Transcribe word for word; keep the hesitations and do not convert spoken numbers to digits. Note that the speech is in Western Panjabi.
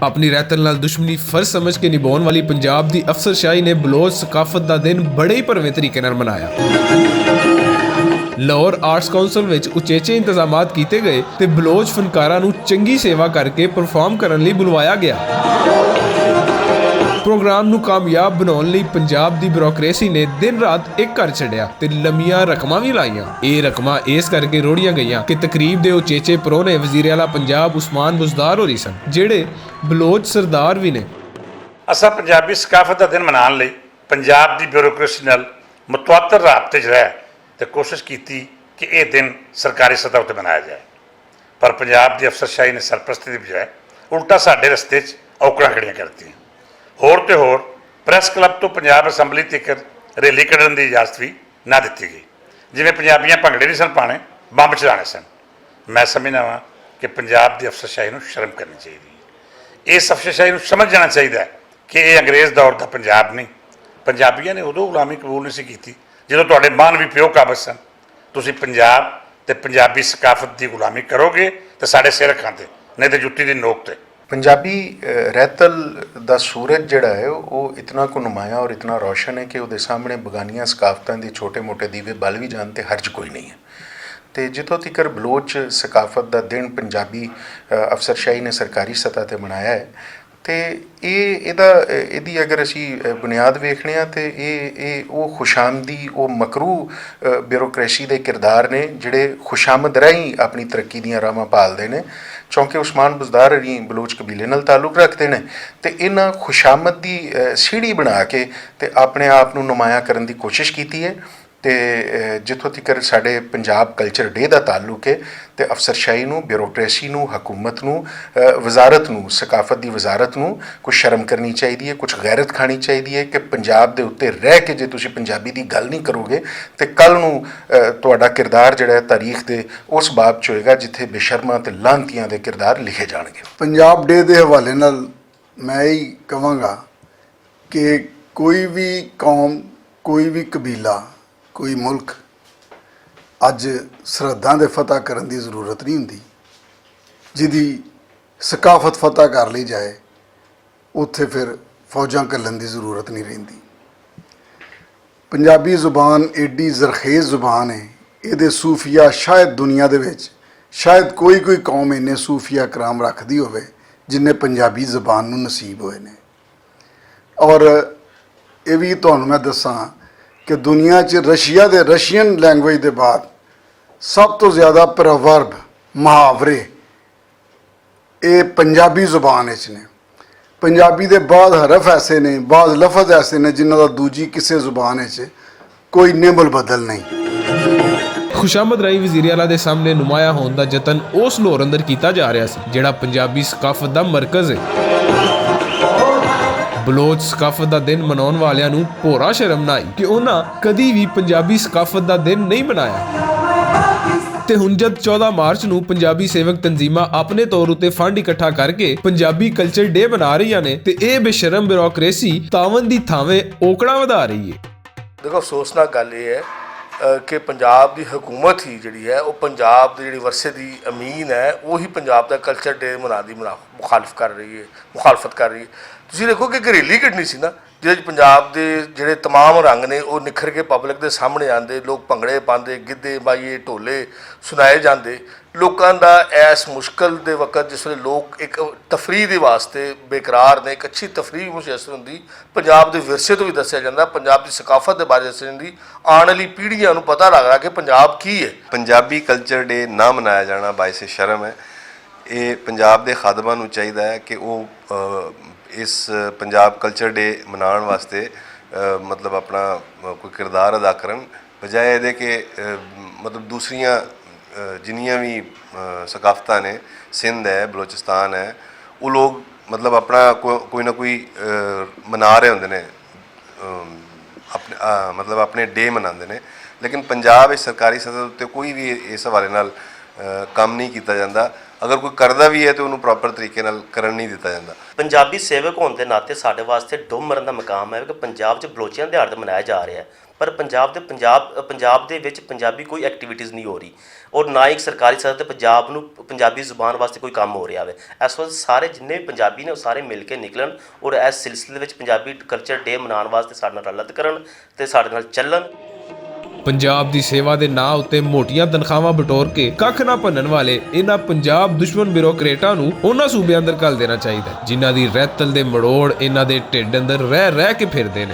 اپنی رہتل نال دشمنی فرض سمجھ کے نبھاؤن والی پنجاب دی افسر شاہی نے بلوچ ثقافت دا دن بڑے ہی پرویں طریقے نال منایا۔ لاہور آرٹس کونسل وچ اچیچے انتظامات کیتے گئے تے بلوچ فنکاراں نوں چنگی سیوا کر کے پرفارم کرن لئی بلوایا گیا۔ پروگرام نوں کامیاب بناؤن لئی پنجاب دی بیوروکریسی نے دن رات ایک کر چھڈیا تے لمیاں رقماں وی لائیاں۔ اے رقماں اس کر کے روڑیاں گئیاں کہ تقریب دے اچیچے پرونے وزیر اعلیٰ پنجاب عثمان بزدار ہوری سن، جڑے بلوچ سردار وی نے۔ اساں پنجابی ثقافت دا دن منان لئی پنجاب دی بیوروکریسی نال متواتر رابطے 'چ رہ تے کوشش کیتی کہ ایہہ دن سرکاری سطح اتے منایا جائے۔ پر پنجاب دی افسر شاہی نے سرپرستی دی بجائے الٹا ساڈے رستے 'چ اوکڑاں کھڑیاں کر دتیاں۔ ہور تے ہور، پریس کلب توں پنجاب اسمبلی تیکر ریلی کڈن دی اجازت وی نہ دتی گئی۔ جیویں پنجابیاں بھنگڑے نی سن پانے، بمب چلانے سن۔ میں سمجھنا واں کہ پنجاب دی افسر شاہی نوں شرم کرنی چاہیدی ہے۔ اس افسر شاہی نوں سمجھ جانا چاہیدا ہے کہ ایہہ انگریز دور دا پنجاب نئیں۔ پنجابیاں نے ادوں غلامی قبول نئیں سی کیتی، جدوں تہاڈے ماں نوں وی پیو قابض سن۔ تسی پنجاب تے پنجابی ثقافت دی غلامی کرو گے تے ساڈے سر کھاندے، نئیں تے جتی دی نوک تے۔ پنجابی رہتل دا سورج جیہڑا ہے او اتنا کو نمایاں اور اتنا روشن ہے کہ اوہدے سامنے بگانیاں ثقافتاں دے چھوٹے موٹے دیوے بل وی جان تے حرج کوئی نئیں ہے۔ تے جتھوں تیکر بلوچ ثقافت دا دن پنجابی افسر شاہی نے سرکاری سطح تے منایا ہے، تے ایہہ ایہدا ایہدی اگر اسی بنیاد ویکھنے آں تے ایہہ ایہہ او خوشامدی او مکروہ بیوروکریسی دے کردار نے جیہڑے خوشامد راہیں اپنی ترقی دیاں راہواں پالدے نے۔ چونکہ عثمان بزدار اری بلوچ قبیلے نال تعلق رکھدے نے، تے انہاں خوشامد دی سیڑھی بنا کے تے اپنے آپ نوں نمایاں کرن دی کوشش کیتی ہے۔ تے جتھوں تیکر ساڈے پنجاب کلچر ڈے دا تعلق ہے، تے افسر شاہی نوں، بیوروکریسی نوں، حکومت نوں، وزارت نوں، ثقافت دی وزارت نوں کچھ شرم کرنی چاہیدی ہے، کچھ غیرت کھانی چاہیدی ہے کہ پنجاب دے اتے رہ کے جے تسی پنجابی دی گل نئیں کرو گے، تے کل نوں تہاڈا کردار جیہڑا ہے تاریخ دے اس باب چ ہوئے گا جتھے بے شرماں تے لانتیاں دے کردار لکھے جان گے۔ پنجاب ڈے دے حوالے نال میں ایہہ کہواں گا کہ کوئی وی قوم، کوئی وی قبیلہ، کوئی ملک اج سرحداں دے فتح کرن دی ضرورت نئیں ہوندی۔ جدی ثقافت فتح کر لئی جائے، اتھے فیر فوجاں گھلن دی ضرورت نئیں رہندی۔ پنجابی زبان ایڈی زرخیز زبان ہے، ایہدے صوفیہ شاید دنیا دے وچ شاید کوئی کوئی قوم اینے صوفیہ کرام رکھدی ہووے جنہیں پنجابی زبان نوں نصیب ہوئے نے۔ اور ایہہ وی تہانوں میں دساں کہ دنیا چ رشیا دے رشین لینگویج دے بعد سب توں زیادہ پروورب، محاورے، ایہہ پنجابی زبان وچ نے۔ پنجابی دے بعض حرف ایسے نے، بعض لفظ ایسے نے جنہاں دا دوجی کسے زبان وچ کوئی نعم البدل نہیں۔ خوشامد راہی وزیر اعلیٰ دے سامنے نمایاں ہون دا جتن اس لوہر اندر کیتا جا رہیا سی جیہڑا پنجابی ثقافت دا مرکز ہے۔ بلوچ ثقافت دا دن مناؤن والیاں نوں پورا شرم نہ آئی کہ انہاں کدی وی پنجابی ثقافت دا دن نہیں منایا۔ تے ہن جد چودہ مارچ نوں پنجابی سیوک تنظیماں اپنے طور اتے فنڈ اکٹھا کر کے پنجابی کلچر ڈے بنا رہیاں نے تے اے بے شرم بیوروکریسی تاون دی تھاویں اوکڑاں ودھا رہی ہے۔ دیکھو، افسوسناک گل یہ ہے کہ پنجاب دی حکومت ہی جڑی ہے وہ پنجاب دے جڑے ورثے دی امین ہے، وہی پنجاب دا کلچر ڈے مناندی مخالف کر رہی ہے، مخالفت کر رہی ہے۔ تسی دیکھو کہ گھریلی کڈنی سی نا، جہدے وچ پنجاب دے جہڑے تمام رنگ نے، او نکھر کے پبلک دے سامنے آندے، لوگ بھنگڑے پاندے، گدے بائیے، ڈھولے سنائے جاندے۔ لوکاں دا ایس مشکل دے وقت جس ویلے لوگ ایک تفریح دے واسطے بے قرار نے، ایک اچھی تفریح مشیسر ہوندی، پنجاب دے ورثے تو بھی دسیا جاندا، پنجاب دی ثقافت دے بارے دسیا جاندی، آن والی پیڑھیاں نوں پتہ لگ رہا کہ پنجاب کی ہے۔ پنجابی کلچر ڈے نہ منایا جانا باعث شرم ہے۔ اے پنجاب دے خادماں نوں چاہیدا ہے کہ او اس پنجاب کلچر ڈے منان واسطے مطلب اپنا کوئی کردار ادا کرن، بجائے ایہدے کہ مطلب دوسریاں جنیاں وی ثقافتاں نے، سندھ ہے، بلوچستان ہے، او لوگ مطلب اپنا کوئی نہ کوئی منا رہے ہوندے نے، مطلب اپنے ڈے مناندے نے۔ لیکن پنجاب اس سرکاری سطح تے کوئی وی اس حوالے نال کم نہیں کیتا جاندا۔ اگر کوئی کردا وی ہے تے انہوں پراپر طریقے نال کرن نہیں دتا جاندا۔ پنجابی سیوک ہون دے ناتے ساڈے واسطے ڈوب مرن دا مقام ہے کہ پنجاب چ بلوچیاں دیہاڑ تے منایا جا رہیا ہے۔ پر پنجاب دے پنجاب پنجاب دے وچ پنجابی کوئی ایکٹیویٹیز نہیں ہو رہی، اور نہ ہی ایک سرکاری سطح تے پنجاب نوں پنجابی زبان واسطے کوئی کم ہو رہا ہے۔ اس وقت سارے جنہیں بھی پنجابی نے، وہ سارے مل کے نکلن اور اس سلسلے وچ پنجابی کلچر ڈے منان واسطے ساڈے نال رلت کرن تے ساڈے نال چلن۔ پنجاب دی سیوا دے ناں اتے موٹیاں تنخواہاں بٹور کے ککھ نہ بھنن والے انہاں پنجاب دشمن بیوروکریٹاں نوں انہاں صوبیاں اندر گھل دینا چاہیدا ہے، جنہاں دی رہتل دے مڑوڑ انہاں دے ڈھڈ اندر رہ رہ کے پھردے نے۔